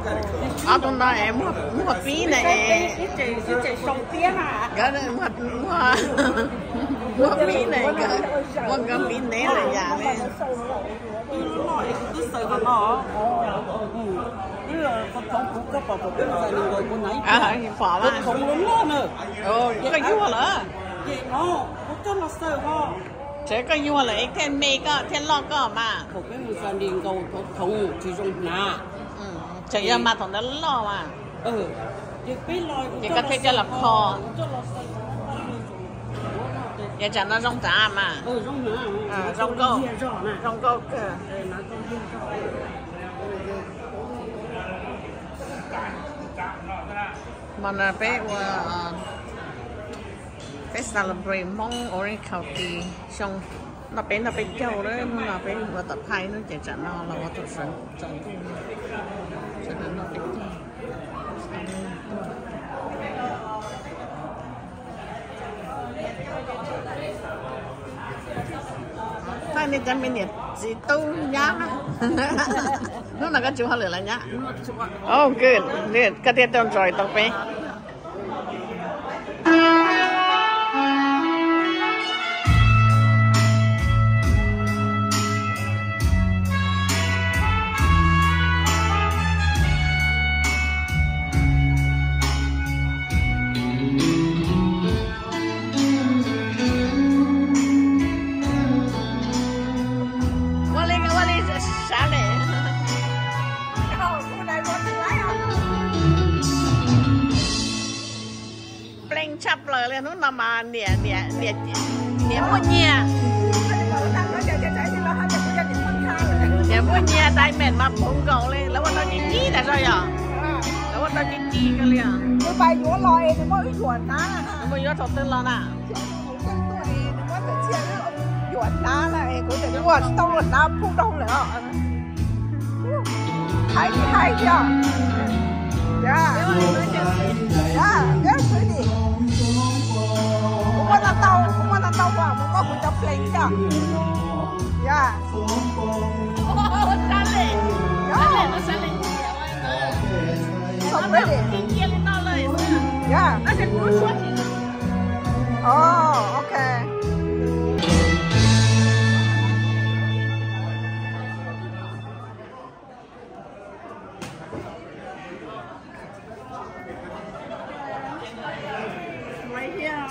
Ob tug no es muaj pib ne, nkawd muaj pib ne, nkawd muaj pib ne, muaj nkawd pib neb lawm yam li. Pom mas, koj yuag lawm. Tsev koj yuag lawm es thiaj me koj thiaj loj koj mas. Tseem yog mas thaum ntawd loj mas. Ces koj thiaj coj los kho. Yog tsam no zoo tav mas. Zoo nkauj, zoo nkauj kawg. Hmo no peb ua, peb celebrate Hmoob Orange County xyoo no, peb noj peb caug lawm, hnub no peb ua tom thaj ib hnub ces tsam no los ua thaum sawv ntxov ntuj, sawv daws noj peb caug. Thaj nej cov me niam txiv tub nyab, hnub no koj tsis ua hauj lwm los nyab? Oh, good. Koj thiaj tau enjoy tau peb. Ua li, ua li sab le. Plees tshaj plaws li hnub no mas niam, niam muaj nyiaj. Niam muaj nyiaj diamond mas puv nkaus li, lawv ua tau ci ci tas zog yom. Lawv ua tau ci ci kawg li os. Nws muaj yuav thaum twg los na? Ua tsis tau ua hnav phoob doog lawm os. Hais li hais thiab. Peb xwb ni. Kuv muaj tau tau, kuv muaj tau tau uas kuv muaj kuv cov plees thiab. So pretty. Yeah. Oh, okay. Right here.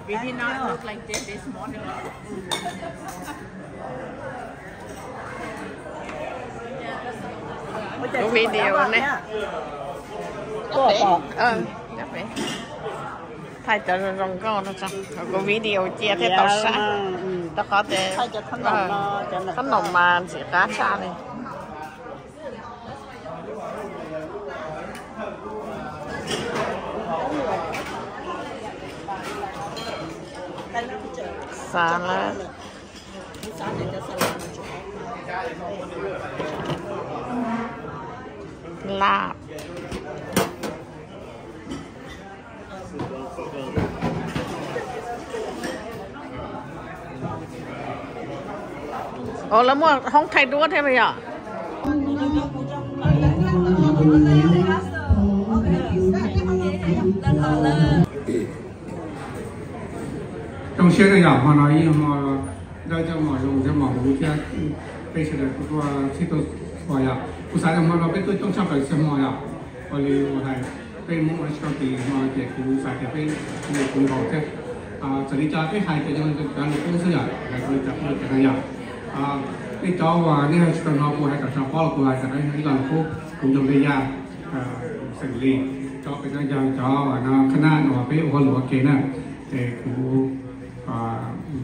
We did not look like this this morning. Kuv video ne. Thaij cov zoo zoo nkauj no tso, kuv video cia thiaj tau saib. Rau qhov tias khab noom mas ntxim qab tshaj li. Xav lawm. Laj. Ua, lawv muaj hoob thaij duab thiab los yog? Zoo siab na yom, hmo no ib hmo dawb thiab hmo zoo thiab hmo huv thiab, peb sawv daws kuj tuaj sib tuaj txhua yom. Kuv xav tias hmo no peb tuaj coob tshaj plaws txhua hmo yom. Ua li uas hais, peb Hmoob ua tsis tau ti hmo ces kuv xav tias peb kuv nkaus thiab. Txawm li cas peb hais ces yog cov lus qub xwb yom, hais li cas peb cov no yom. Nej cov uas nej tsis tau hnov kuv hais kom sawv pob los kuv hais tias ib lo lus qub, kuv yog Npe Yaj, xeem Lis, cov peb cov yog cov uas no qhab nab uas peb ua hauj lwm ua ke na, ces kuv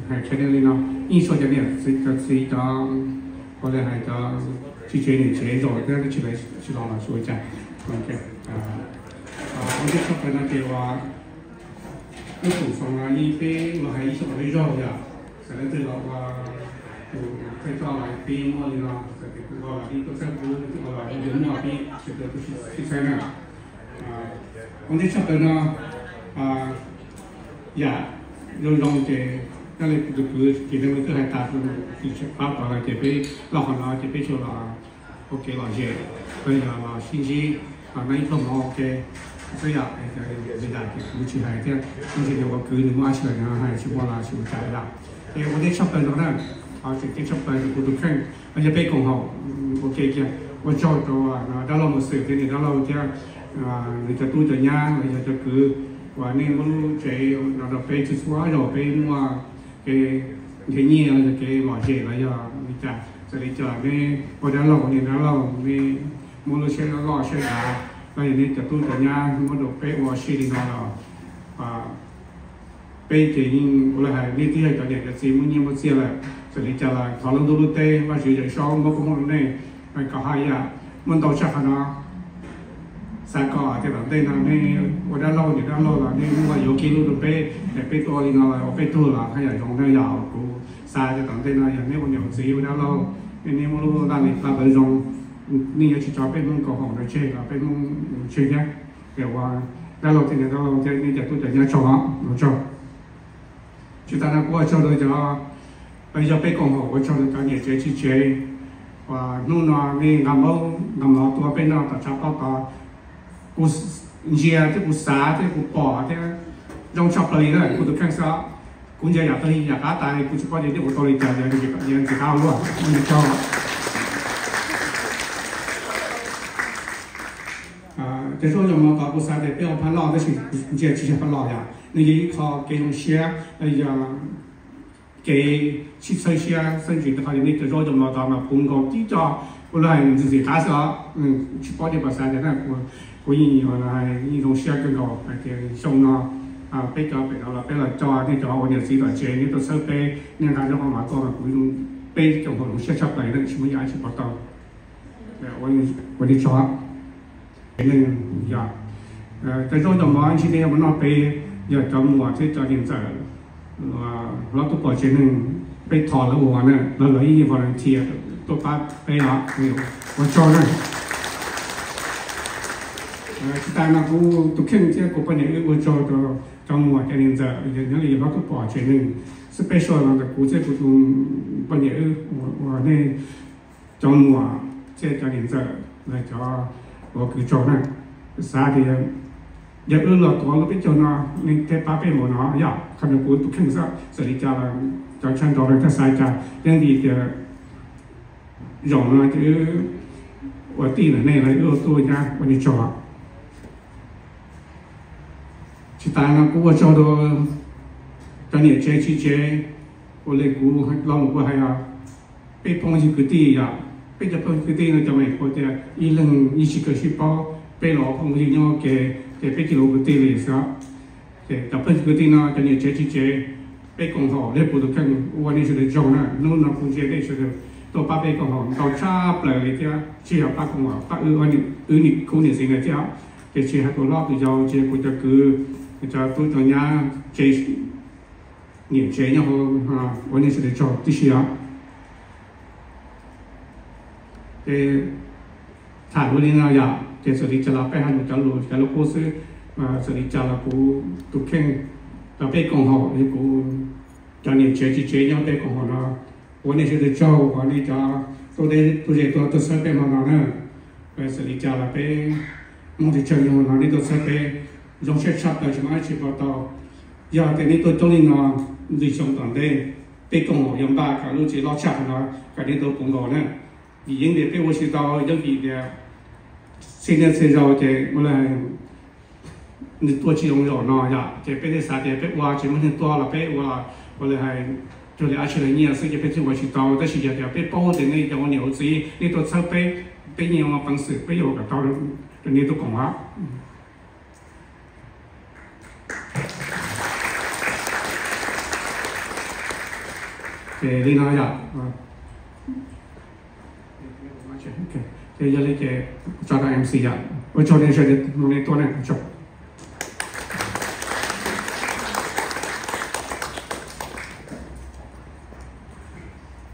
hais channel li no, yeej xyuas cov niam cov txiv cov, ua li hais cov txiv tsev niam tsev zaum thiab tsis los los xyuas cas. Ua ntej tshaj plaws no ces uas ib tsoom xov no yeej peb los hais ib xyoos peb zaug yom, txawm leej twg los ua tus thawj coj los peb muaj li no, txawm tias tus ua los peb tuaj txhawb pub, tus ua los yeej muaj peb sawv daws tuaj sib txhawb na. Ua ntej tshaj plaws no, Yam zoo zoo ces nyob li tus kwv ces nej twb hais tas, pab tod lawm ces peb los qhov no ces peb tsuas los ua kev lom zem, los yog los sib ntsib, los noj ib pluag mov ua ke xwb yom. Li cas ces kuv tsis hais thiab, tab sis yog ua kwv nws muaj dab tsi los nws hais, tsis muaj los tsis ua cas yom. Ces ua teb tshaj plaws no na, tseem ceeb tshaj plaws rau kuv tus kheej los yog peb koom haum ua ke kiag. Ua tsaug rau dab laug Mus Xwm thiab niam dab laug thiab nws cov tub cov nyab los yog cov kwv uas nej muab lub tsev no rau peb txhua txhua zaus peb muaj kev nrhiav nyiaj los yog kev lom zem los yog li cas, txawm li cas nej ua dab laug niam dab laug nej muab lub siab loj siab dav los yog nej cov tub cov nyab muab rau peb ua si li no los peb ces yeej ua li hais nej twb yog cov niam cov txiv muaj nyiaj muaj txiaj lawm, txawm li cas los thov lub ntuj lub teb Vajtswv Yawm Saub muab koob hmoov rau nej kom haj yam muaj ntau tshaj qhov no. Xav kom tias tom ntej no nej ua dab laug niam dab laug los nej muaj yuav kiag lub rau peb, es peb tuaj ua li no los ua peb tug los haj yam zoo na yom. Kuv xav tias tom ntej no yog nej ua niam ua txiv ua dab laug, nej muaj lub laj lim plab plawv zoo, nej yuav tsis tso peb Hmoob koom haum no tseg los peb Hmoob tseg thiab. Es ua dab laug thiab niam dab laug thiab nej cov tub cov nyab tsaug os, ua tsaug. Tsis tas no kuv ua tsaug rau cov, yog peb koom haum ua tsaug rau cov niam tsev txiv tsev uas hnub no nej nqa npaub nqa mov tuaj peb noj tom tshav pob tod. Kuv ntsia thiab kuv xav thiab kuv pom thiab zoo tshaj plaws li na kuv tus kheej xwb. Kuv ntsia yam tag li yam qab tas li kuv tsis paub tias nej ua tau li cas, yog ntxim qab ua luaj, ua tsaug. Cov zaub cov mov tod kuv xav tias peb ua phaj loj tab sis ntsia tsis yog phaj loj yom, nws yog ib qho kev zoo siab, yog kev sib txhawb siab txhawb ntsis rau qhov yog nej cov zaub cov mov tod mas puv nkaus tib co, ua li hais ntxim ntxim qab xwb os. Tsis paub tias puas xav tias na, kuv yeej, yeej zoo siab kawg nkaus hais tias xyoo no peb cov pem no los peb los coj nej cov ua niam txiv tom tsev nej tuaj txhawb peb, nej nqa zaub nqa mov tuaj mas kuv, peb koom haum zoo siab tshaj plaws na, tsis muaj yam dab tsi pov tau. Ua li tso, tsev neeg yog cov zaub cov mov ntsis nej yuav mus noj peb, yog cov muam thiab cov niam ntxawm hlob tub pom tsev neeg, peb thov lawv ua na, lawv los yeej volunteer tuaj pab peb os, ua tsaug na. Tsis tas no kuv tus kheej thiab kuv poj niam wb ua tsaug rau cov muam cov niam ntxawm nyob li yog hlob tub pom tsev neeg, special no ntawm kuv thiab kuv tus poj niam wb ua nej cov muam thiab cov niam ntxawm los cov ua kwv tsaug na. Xav tias yog wb los tuav lub peb caug no nej thiaj pab peb mus no yog qhov no kuv tus kheej xwb, txawm li cas los cov tshav nraud no thiaj xav li cas, yeej vim tias zaum no ces wb ua tij ntawm nej los wb ua tub nyab ua niam tsaug. Tsis tas no kuv ua tsaug rau cov niam tsev txiv tsev, ua li kuv lo lus kuv hais os, peb phooj ywg kwv tij yom, peb cov phooj ywg kwv tij no cov me nyuam tias ib leeg yeej tsis kawg sib paub, peb los phooj ywg nyob ua ke ces peb cia li ua kwv tij li xwb. Ces cov phooj ywg kwv tij no cov niam tsev txiv tsev, peb koom haum li kuv tus kheej ua nej sawv daws tsaug na. Hnub no kuv ntsia nej sawv daws tuaj pab peb koom haum ntau tshaj plaws li thiab, tsis yog pab koom haum, pab wb, wb khub niam txiv ntawd thiab, ces tsis hais tus hlob tus yau, tsis hais kuv cov kwv, cov tub cov nyab, tsev, niam tsev nyob hauv, ua nej sawv daws tsaug tib si os. Ces tham luag li no yom, ces txawm li cas los peb hais lus cov lus cov lus qub xwb, txawm li cas los kuv tus kheej los peb koom haum li kuv cov niam tsev txiv tsev nyob peb koom haum no, ua nej sawv daws tsaug uas nej cov tuaj deb tuaj ze tuaj tuaj txhawb peb hmo no na. Txawm li cas los peb Hmoob teb chaws nyob hmo no nej tuaj txhawb peb zoo siab tshaj plaws tsis muaj dab tsi pov tau. Yog tias nej tuaj coob li no, ntxiv xyoo tom ntej peb koom haum yuav npaj kom lub tsev loj tshaj qhov no kom nej tuaj puv nkaus na. Vim yeej tias peb ua tsis tau, yeej vim tias txhia niaj txhia zaus ces ua li nws tuaj tsis zoo zaum no yom, ces peb thiaj xav tias peb ua tsis muaj neeg tuaj los peb ua, ua li hais cuag li dab tsi los nyiaj xwb ces peb thiaj ua tsis tau. Tab sis yog tias peb paub tias nej cov ua niam ua txiv nej tuaj txhawb peb, peb yeej ua peev xwm peb yuav ua kom tau rau nej tuaj koom os. Ces li no yom. Ces yog li ces tso rau M C yom, ua tsaug nej sawv daws tuaj na, ua tsaug.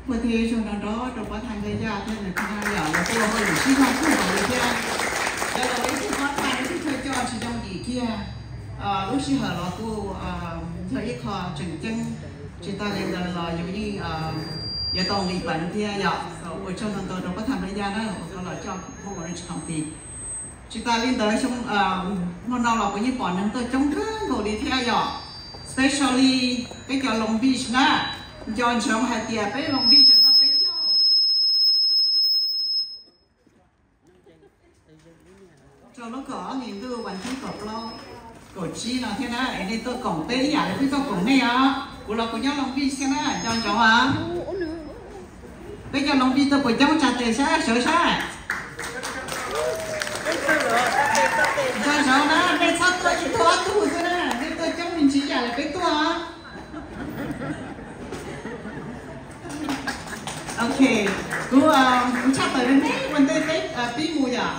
Ua tsaug ntau ntau rau pab thaj Nkaj Yaj thiab nws pab yom, los kuj ua hauj lwm sib zog kawg nkaus li thiab. Cov laus ib tug pab thaj ib tug thawj coj tsis zoo yim kiag. Lub sij hawm los kuj ntxhua Tseem ceeb, tsis tas li ntawd los yus yeej yuav tau nqis peev thiab yom. Ua tsaug ntau ntau rau pab tham nplej yaj na uas koj los coj Hmoob Orange County. Tsis tas li ntawd xyoo, hmo no los kuv yeej pom neeg tuaj coob kawg nkaus li thiab yom, especially peb cov Long Beach na. Nco ntsoov hais tias peb Long Beach no peb caug rau lub kaum ob hlis ntuj vas thib kaum plaub, kaum tsib no thiab na, es nej tuaj koom peb ib yam li peb tuaj koom nej os. Kuv los kuv nyob Long Beach thiab na, nco ntsoov os. Peb cov Long Beach tuaj puas coob? Tsa tes saib sawv saib. Nco ntsoov na, nej txhob tuaj ib tug ob tug xwb na, nej tuaj coob me ntsis ib yam li peb tuaj. Ok, kuv, kuv tshaj tawm me me ua ntej peb pib mus yom.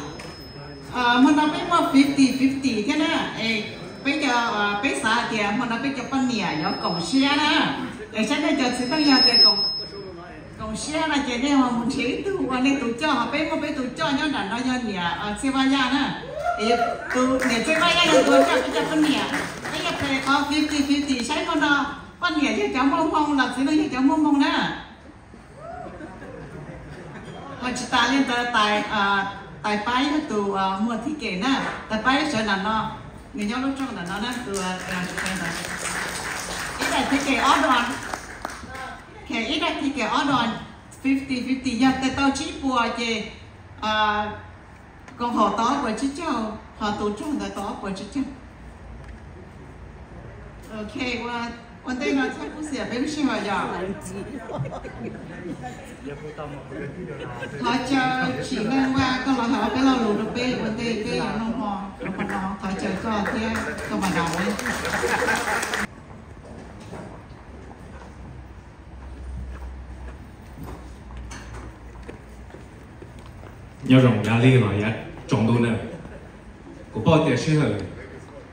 Hmo no peb muaj fifty fifty thiab na. Es peb cov, peb xav hais tias hmo no peb cov poj niam yuav koom siab na. Es saib nej cov txiv neej yog tias koom siab no ces nej ho mus nrhiav ib tug ua nej tus coj, ho peb muaj peb tus coj nyob nram no yog niam Txhiaj Vaj Yaj na. Es tus niam Txhiaj Vaj Yaj yog tus coj peb cov poj niam. Peb yuav phem qhov fifty fifty saib hmo no poj niam yog cov muaj hmoo los txiv neej yog cov muaj hmoo na. Ho tsis tas li ntawd, tais Paib yog tus muag ticket na. Tais Paib sawv nram no, nws nyob lub rooj nram no na, tus sawv ntawd. Ib daim ticket ob dua, ib daim ticket ob dua, fifty fifty, yog tes tau tsib puas ces koom haum tau ob puas tsib caug, ho tus raug ntawd tau ob puas tsib caug. Ok, ua ntej no txhob kub xiam peb lub sij hawm yom. Thov caw Tsim Neej Vaj koj los hais ob peb lo lus rau peb ua ntej peb yuav noj hmo rau qhov no, thov caw koj thiab koj mas daus li. Nyob zoo Yaj Lig los yav tsaus ntuj na. Kuv paub tias sij hawm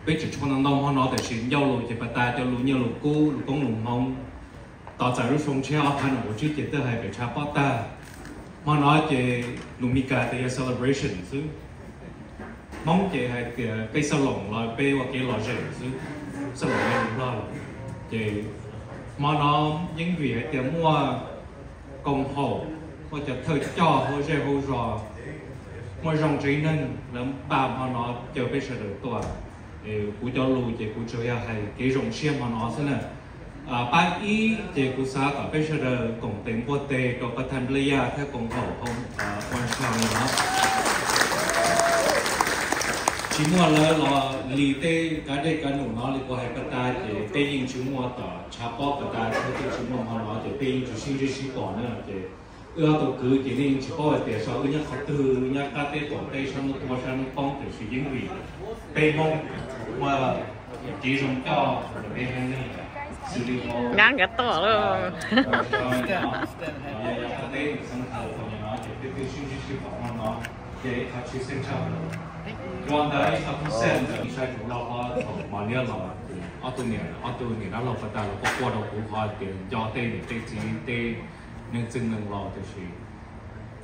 peb tseem tshuav ntau ntau hmo no, tiam sis ncauj lus ces pas tas cov lus nyiaj lus kub, lus koob lus hmoov. Tos txais lub xyoo tshiab ob phav nees nkaum tsib ces twb hais pem tshav pob tag. Hmo no ces lus Mis Kas tias yog celebration xwb. Hmoob ces hais tias peb xab loos los peb ua kev lom zem xwb, xab loos yog lus Nplog lawm. Ces hmo no yeej vim hais tias muaj koom haum, muaj cov thawj coj hauv zej hauv zos, muaj zoo tsev neeg lawv npaj hmo no caw peb sawv daws tuaj. Kuv cov lus ces kuv tsuas yog hais kev zoo siab hmo no xwb na. Pab ib ces kuv xav kom peb sawv daws koom tes npuaj tes rau pab thaj nplej yaj thiab koom haum hauv Orange County no. Tsis muaj lawv los li tej kav dej kav num no li kuv hais pas tas ces peb yeej tsis muaj tom tshav pob pas tas, tsis muaj hmo no ces peb yeej tsis sib ntsib sib pom na. Ces wb ob tug kwv ces nej yeej tsis paub hais tias saib wb nyob qhov twg, nyob qab teb qaum teb, sab hnub tuaj sab hnub poob, tiam sis yeej vim peb Hmoob muaj kev zoo coj peb haiv neeg xws li hauv nkawd tuaj lawm. Yog qab teb xeev California no ces peb twb sib ntsib sib pom hmo no, ces ib qho tshwj xeeb tshaj plaws. Dua ntawd ib qho tshwj xeeb ntawd saib kuv los qhov thaum Mos Liab los, ob tug niam, ob tug niam dab laug pas tas los quaj quaj rau kuv qhov tias nco tej niam tej txiv tej neeg txwj neeg laus, tiam sis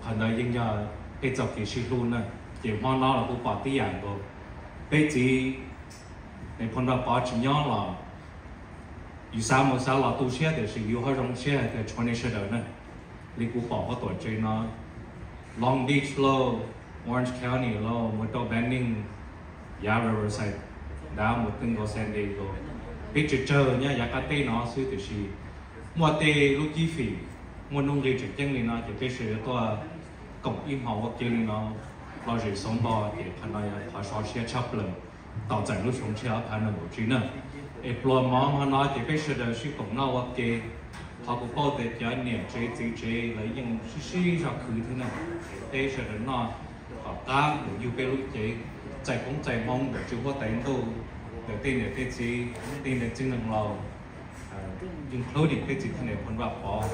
qhov ntawd yeej yog peb txoj kev sib hlub na. Ces hmo no los kuv pom tib yam nkaus, peb txiv Nais Phoo Vaj Pov tsis nyob los yus xav mus xav los tu siab, tiam sis yus ho zoo siab hais tias tshuav nej sawv daws na. Li kuv pom huab tuam tsev no, Long Beach lauj, Orange County lauj, mus rau Banning, yav Riverside, nrad mus twb nkaus San Diego, peb tsawg tsawg nyob yav qab teb no xwb, tiam sis muaj tej lub cib fim, muaj nuj nqis tseem ceeb li no ces peb sawv daws tuaj koom ib hmo ua ke li no, lom zem xauv npo, ces qhov no yog qhov sov siab tshaj plaws. Tos txais lub xyoo tshiab ob phav nees nkaum tsib na. Es pluas mov hmo no ces peb sawv daws sib koom noj ua ke. Qhov kuv paub tias cov niam tsev txiv tsev lawv yeej sib sib zog khwv thiab na. Peb sawv daws noj kom qab mus yug peb lub cev, txais koob txais hmoov ntawm tswv huab tais ntuj, ntawm tej niam tej txiv, tej niam txiv neeg laus, including peb txiv Nais Phoo Vaj Pov,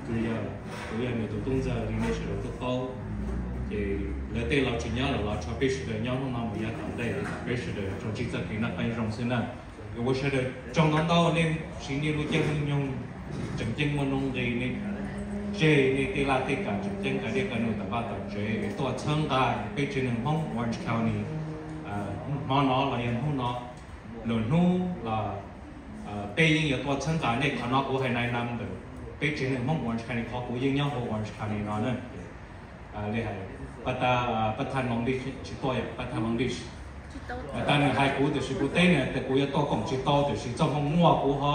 kuv yog nws tus tub ntxawg li nej sawv daws twb paub. Ces lawv tej laus tsis nyob lawm los tshuav peb sawv daws nyob hnub no mus yav tom ntej, peb sawv daws tsuas ntsib txoj kev noj qab nyob zoo xwb na. Es ua sawv daws tsaug ntau ntau, nej siv nej lub caij lub nyoog, tseem ceeb muaj nuj nqis, nej tseg nej tej laj tej kam tseem ceeb kav dej kav num tom vaj tom tsev es tuaj txhawb nqa peb tsev neeg Hmoob Orange County hmo no los yog hnub no, lwm hnub los Peb yeej yuav tuaj txhawb nqa nej qhov no, kuv hais nai nam ntawm peb tsev neeg Hmoob Orange County qhov kuv yeej nyob hauv Orange County no na. Li hais, Pab Thaj Long Beach tsis tuaj yom, Pab Thaj Long Beach. Tag nws hais kuv tiam sis kuv teb nws tias kuv yuav tuaj koom tsis tau, tiam sis txoj hmoo muaj kuv ho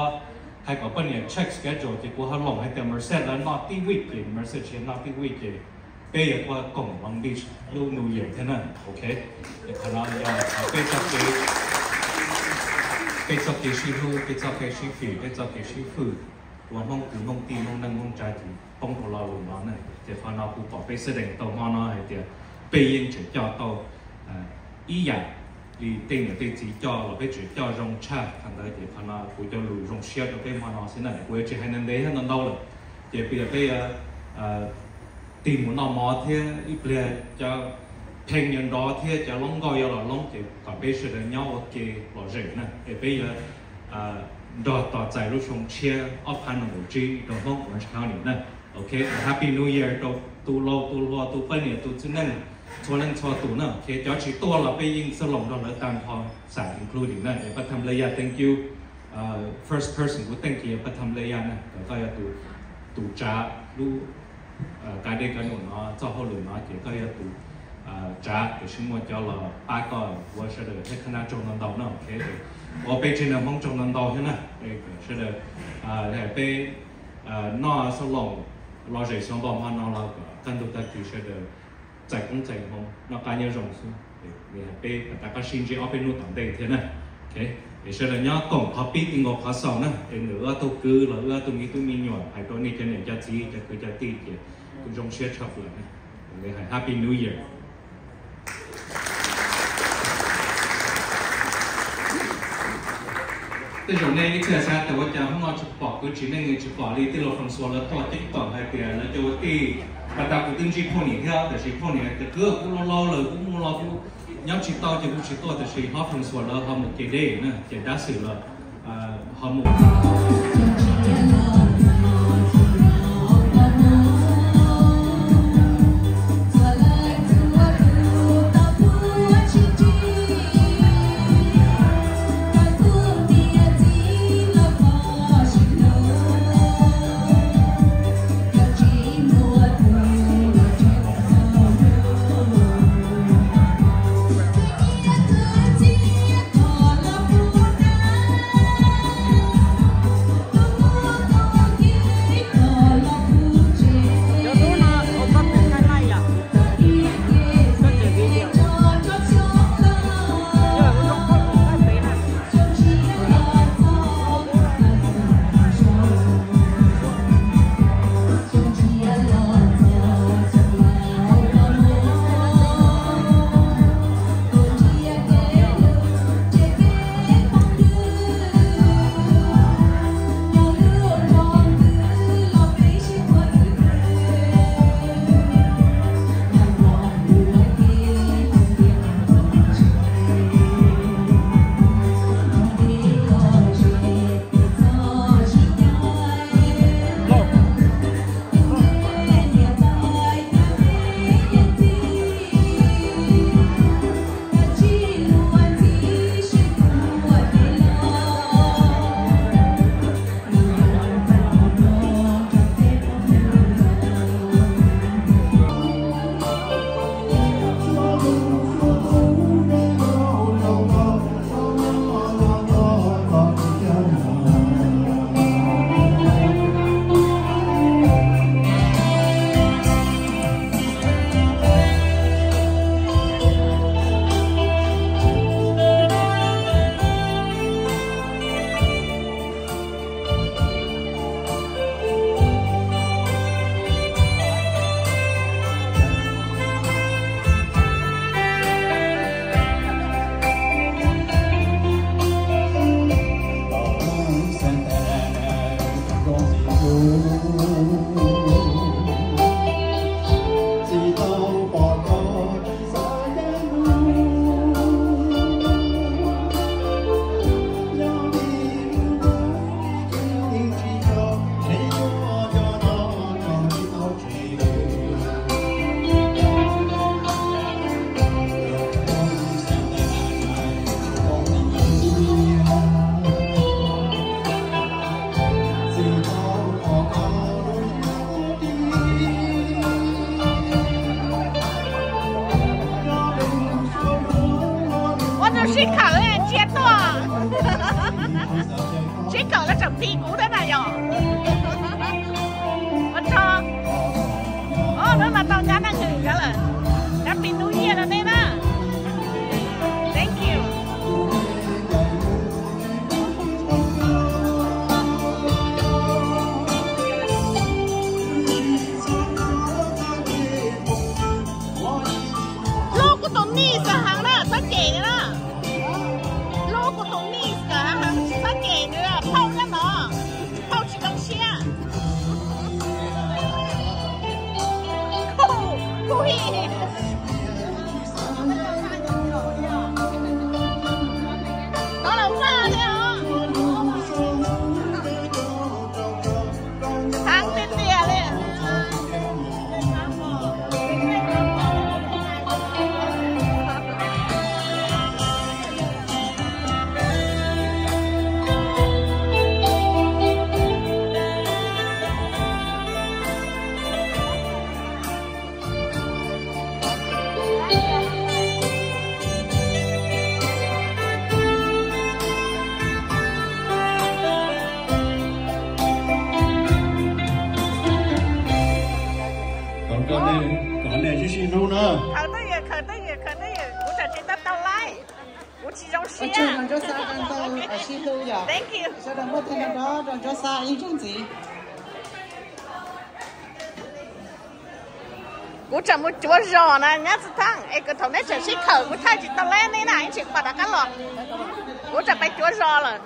hais kom poj niam check schedule ces kuv ho loom hais tias Merced lawv noj tib week ces Merced tsis noj tib week ces peb yuav tuaj koom Long Beach lub New Year thiab na. Ok, qhov no yog peb txoj kev, peb txoj kev sib hlub, peb txoj kev sib fim, peb txoj kev sib fwm, ua Hmoob kwv Hmoob tij, Hmoob neej Hmoob tsav ces poob rau lo lus no na. Ces qhov no kuv pom peb sawv daws tau hmo no hais tias peb yeej tseem coj tau ib yam li tej niam tej txiv coj los, peb tseem coj zoo tshaj qhov ntawd. Ces qhov no kuv cov lus zoo siab rau peb hmo no xwb na, kuv yuav tsis hais ntau ntev thiab ntau ntau lawm. Ces peb yuav, peb yuav tig mus noj mov thiab ib pliag cov pheej yuav nrov thiab cov loob nkauj yuav los loob ces kom peb sawv daws nyob ua ke lom zem na. Es peb yuav nrog tos txais lub xyoo tshiab ob phav nees nkaum tsib rau Hmoob Orange County na. Ok, Happy New Year rau tus laus tus hluas tus poj niam tus txiv neej txhua leej txhua tus na. Ok, cov tsis tuaj los peb yeej xav loos nrog lawv tag nrho, xam including na. Es Pab Tham Lej Yaj, thank you. First person kuv thank you yog Pab Tham Lej Yaj na, koj yog tus tsav lub kav dej kav num no, txoj hauj lwm no ces koj yog tus tsav, tiam sis muaj cov los pab koj ua sawv daws thiab. Qhov no tsaug ntau ntau na. Ok, ua peb tsev neeg Hmoob tsaug ntau ntau thiab na. Sawv daws, peb noj xab loos lom zem xyoo npau hmo no los kom kaj ntug tag kis sawv daws txais koob txais hmoov noj qab nyob zoo xwb. Peb rov qab sib ntsib ob peb hnub tom ntej thiab na. Es sawv daws nyob koom qhov pib ti nkaus qhov xaus na, es ntawm wb ob tug kwv los wb ob tug me tub me nyuam hais rau nej cov niam cov txiv cov kwv cov tij ces kuv zoo siab tshaj plaws na. Happy New Year. Tej zaum nej ib txhia xav tias ua cas hnub no tsis pom kwv tsis neej, tsis pom li tij laug Francois lawv tuaj, ceeb toom hais tias lawv cov ua tij, pas tas kuv twb ntsib phooj ywg thiab, tiam sis phooj ywg tias kwv kuv laus laus lawm, kuv mus los kuv nyob tsis tau ces kuv tsis tuaj, tiam sis hlob Francois lawv ho mus kev deb na, ces dab xwm los ho mus. Phi kuv thiab na yom. Ua tsaug. Os, peb mas tau nyab neej hwm yuav lawm. Happy New Year rau nej na. Thank you. Lub kuv tus niece heev na, txhob cem nws na. Lub kuv tus niece heev, txhob cem nws, phauj nyob no, phauj tsis zoo siab. Kuv, kuv hi. Tau los vaj thiab os. Heev tiag tiag li. Kom nej sib sib hlub na. Khaws twj ywm, khaws twj ywm, khaws twj ywm, kuv tseem tsis tau tau laib. Kuv tsis zoo siab. Thank you. Sawv daws muaj tag nrho nrog Ntsuab Xab ib zaug ntxiv. Kuv tseem mus cuav zos na nyab Txwj Thaj, es kuv thaum neb tseem sib khawm kuv thaij tsis tau laib neb na, ib ntsis kuv mam rov qab los. Kuv tseem pais cuav zos lawm.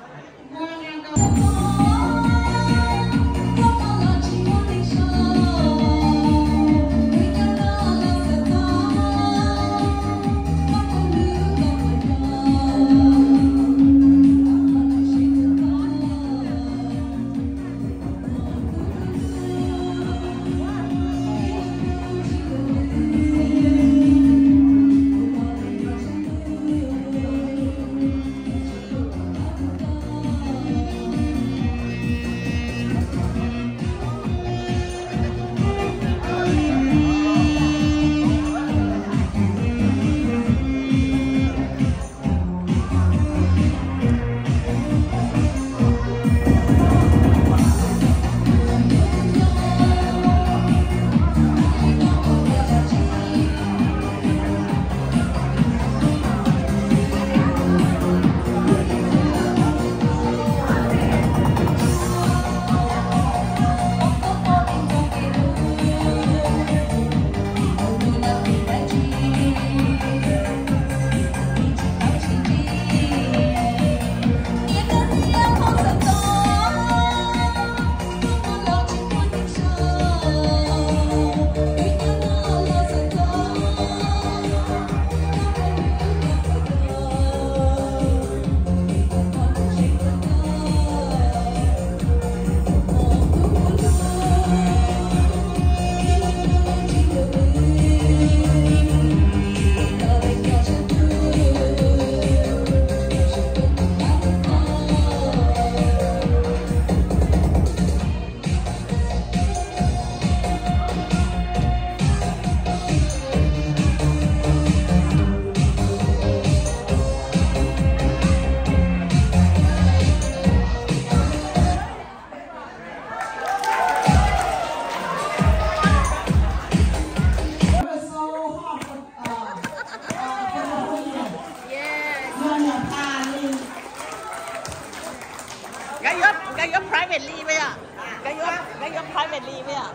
Nkawd yuav, nkawd yuav privately peb yom? Nkawd yuav, nkawd yuav privately peb yom?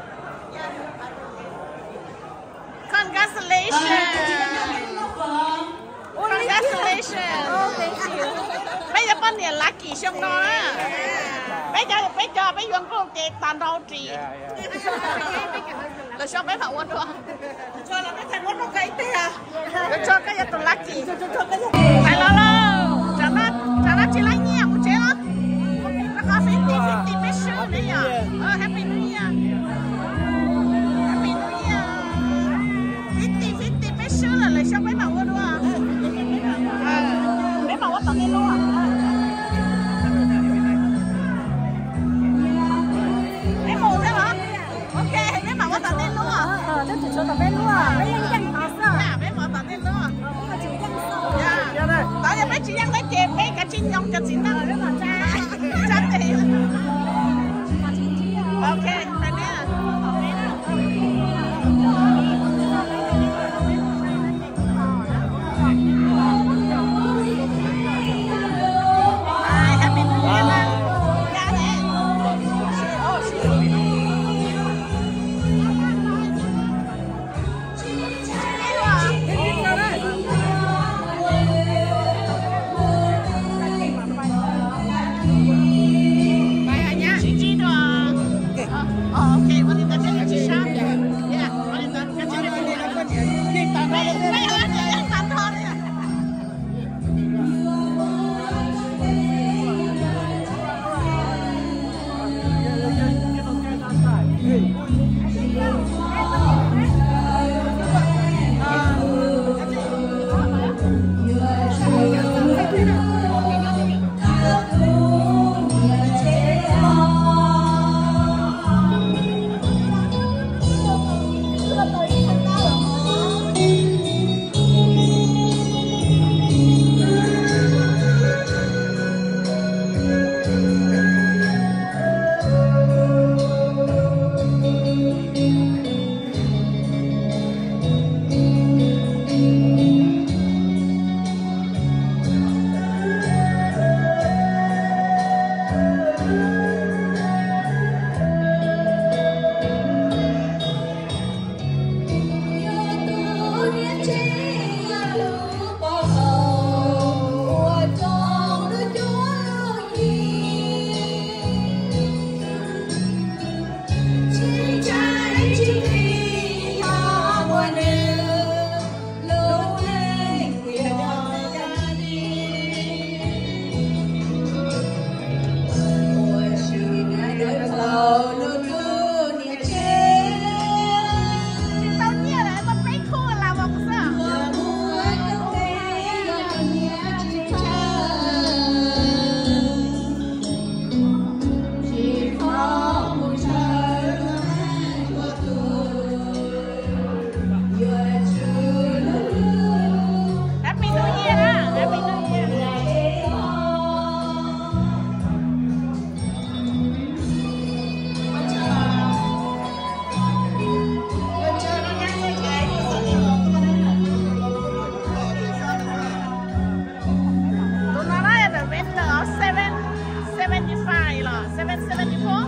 Congratulations. Congratulations. Peb yuav poj niam lucky xyoo no na. Peb cov, peb cov peb yuav nkauj ces tag nrho ris. Lwm xyoo peb mam ua dua. Lwm xyoo koj yog tus lucky. Hais los lauj, tsam no tsis laib nyiaj mus tsev los. Rau qhov fifty fifty peb swb ne yom. Happy New Year. Happy New Year. Fifty fifty peb swb lawm, lwm xyoo peb mam ua dua. Peb mam ua tom tej lub. Peb mus thiab los? Ok, peb mam ua tom tej lub. Peb mam ua tom tej lub. Tod yog peb tsis yeej lawm ces peb kav tsij nyoog cov txiv neej. Tsab tes. Tsis tau nyiaj lawm, muaj peb khub las vauv xwb. Happy New Year na, Happy New Year. Tus no na, the vendor of seven seventy five los seven seventy four.